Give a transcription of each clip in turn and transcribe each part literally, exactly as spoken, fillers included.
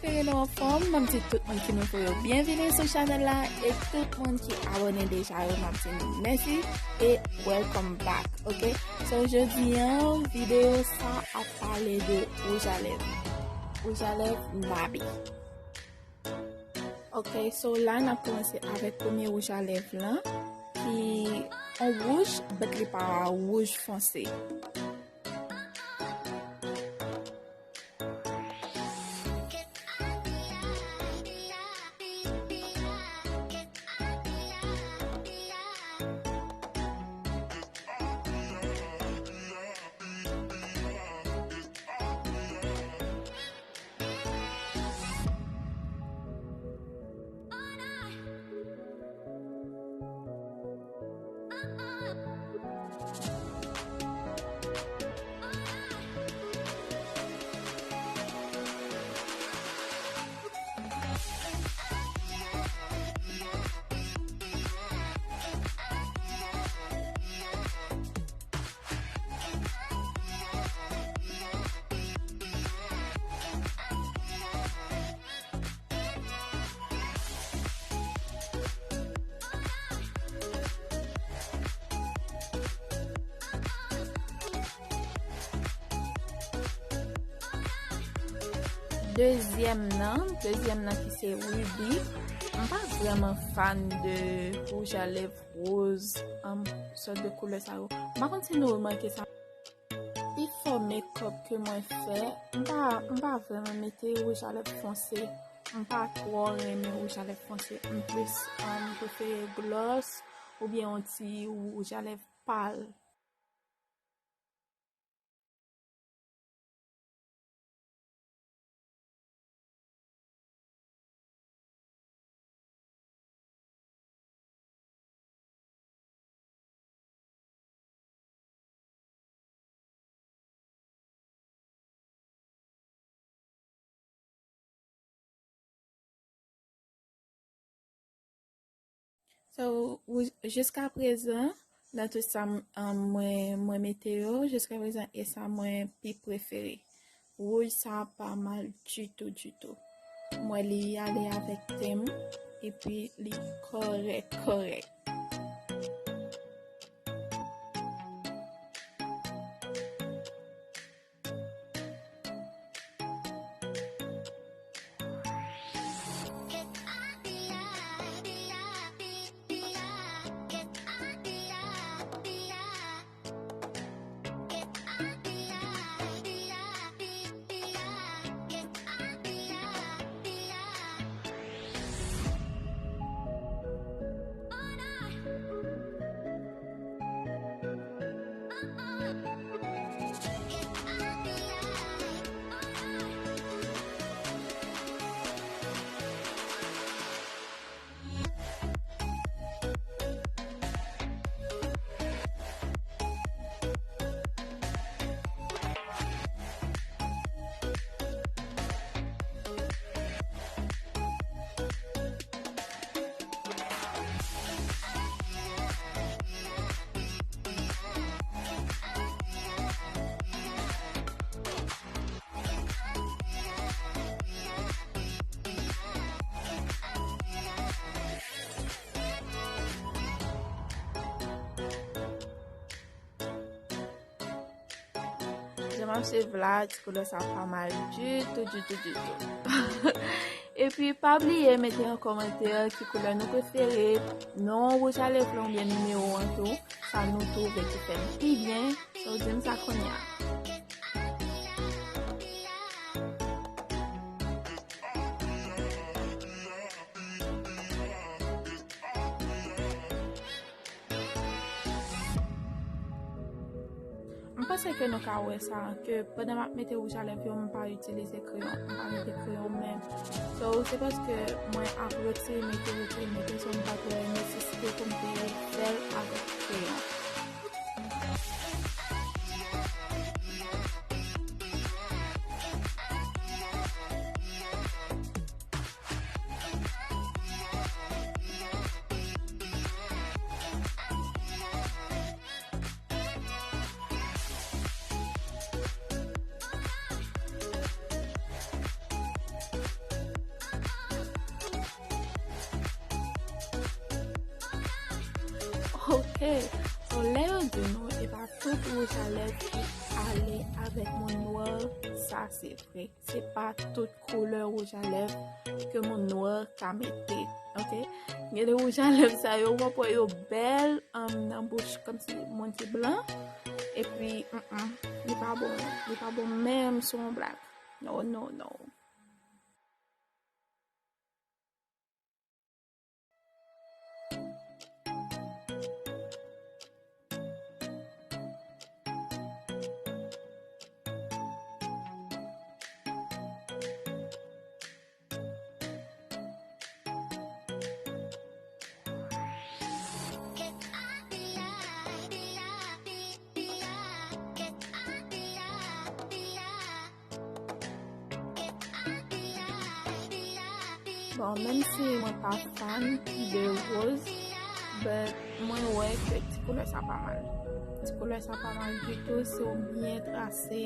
Espere nou anfòm. M ap di tout moun ki nouvo yo byenvini sou chanèl la, e tout moun ki abòne deja yo, m ap di nou mèsi e welcome back, ok? So, jodi an, videyo sa ap pale de wouj a lèv. Wouj a lèv Nabi. Ok, so la n ap kòmanse avèk premye wouj a lèv lan, ki yon wouj, but li pa wouj fonse. Dezyèm nan, dezyèm nan ki se Ruby. M pa vrèman fan de wouj a lèv woz, um, sòt de koulè sa yo. M pa konn si nou remake sa. Pifò makeup ke mwen fè, m pa, m pa vrèman mete wouj a lèv fonse. M pa twò renmen wouj a lèv fonse. M plis, um, prefere gloss oubyen yon ti wouj a lèv pal. So, wouj, jiska prezan, nan tout sa m, um, mwen, mwen mete yo, jiska prezan, e sa mwen pi prefere. Wouj sa pa mal ditou, ditou. Mwen li ale avèk ten m, epi li kòrèk, kòrèk. Jan m ap swiv la, ti koulè sa pa mal ditou, ditou, ditou. Epi, pa bliye mete an kòmantè ki koulè nou prefere, non wouj a lèv lan oubyen nimewo an tou, sa nou twouve ki fè l pi byen, so di m sa kounye a. M panse ke nou ka wè sa, ke pandan m ap mete wouj a lèv yo, m pa itilize kreyon, m pa mete kreyon menm. So, se paske mwen ap retire, mete, retire, mete, so m pa t wè nesesite pou m te fè l avèk kreyon. Ok. So, lè yo di nou, e pa tout wouj a lèv ki ale avèk moun nwa, sa se vre. Se pa tout koulè wouj a lèv ke moun nwa ka mete. Ok? Gen de wouj a lèv sa yo, w ap wè yo bèl, um, nan bouch, kòmsi moun ki blan. Epi, mm, mm, li pa bon, li pa bon menm sou yon blak. No, no, no. Bon, menm si mwen pa fan de woz, but mwen wè ke ti koulè sa pa mal. Ti koulè sa pa mal ditou, si w byen trase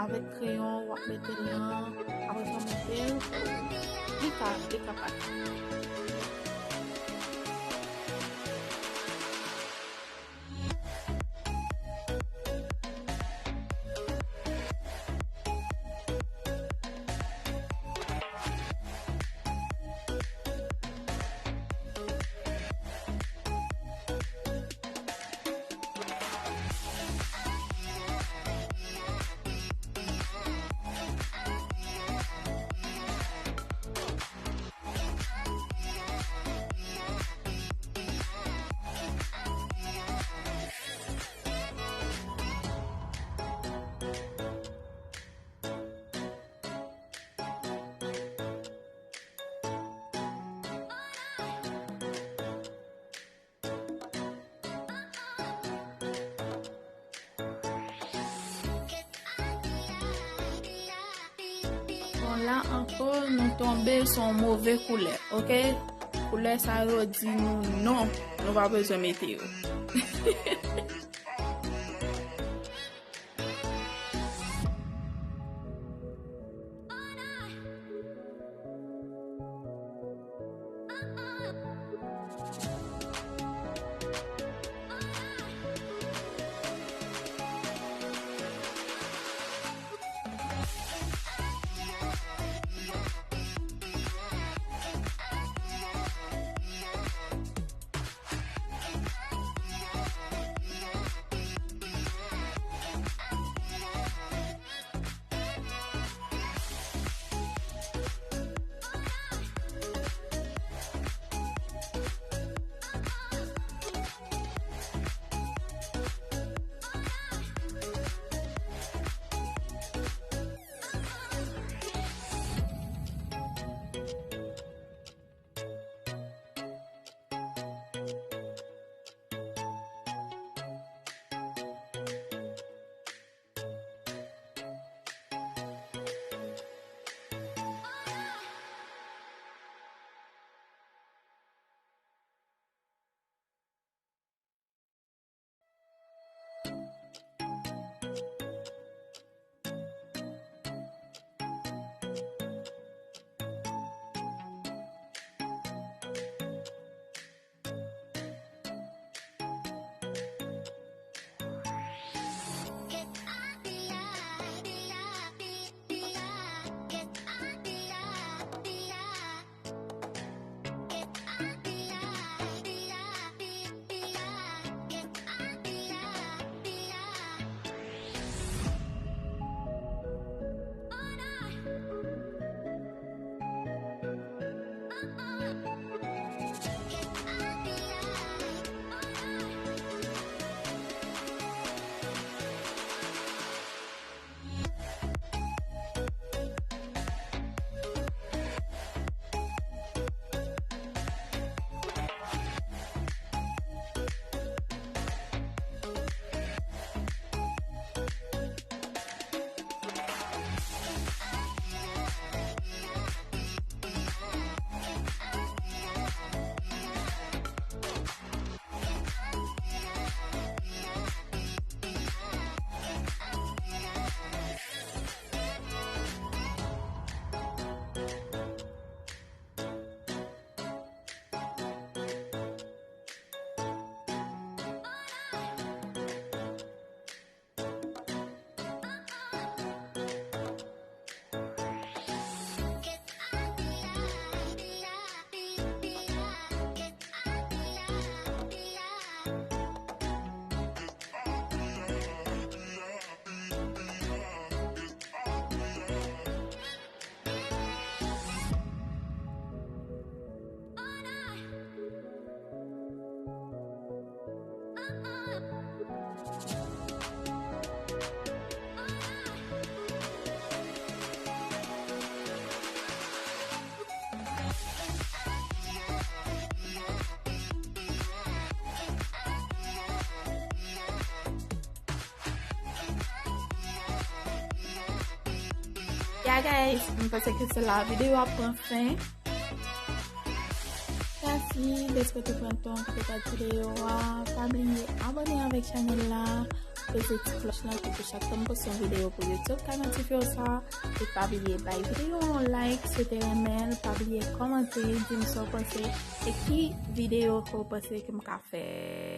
avèk kreyon, w ap mete li an, apre sa w mete l, li ka, li ka pati. Bon, la ankò, nou tonbe sou yon move koulè, ok? Koulè sa yo di nou non, nou pa bezwen mete yo. Ya guys, mwen panse ke se la videyo a pran fen. Mèsi dèske w te pran tan pou te gade videyo a. Pa bliye abòne avèk chanèl la, peze ti klòch lan pou ke chak tan m poste yon videyo pou YouTube ka notifye w sa. E pa bliye bay videyo a yon like si w te renmen l. Pa bliye kòmante, di m sa w panse e ki videyo ke w panse ke m ka fè.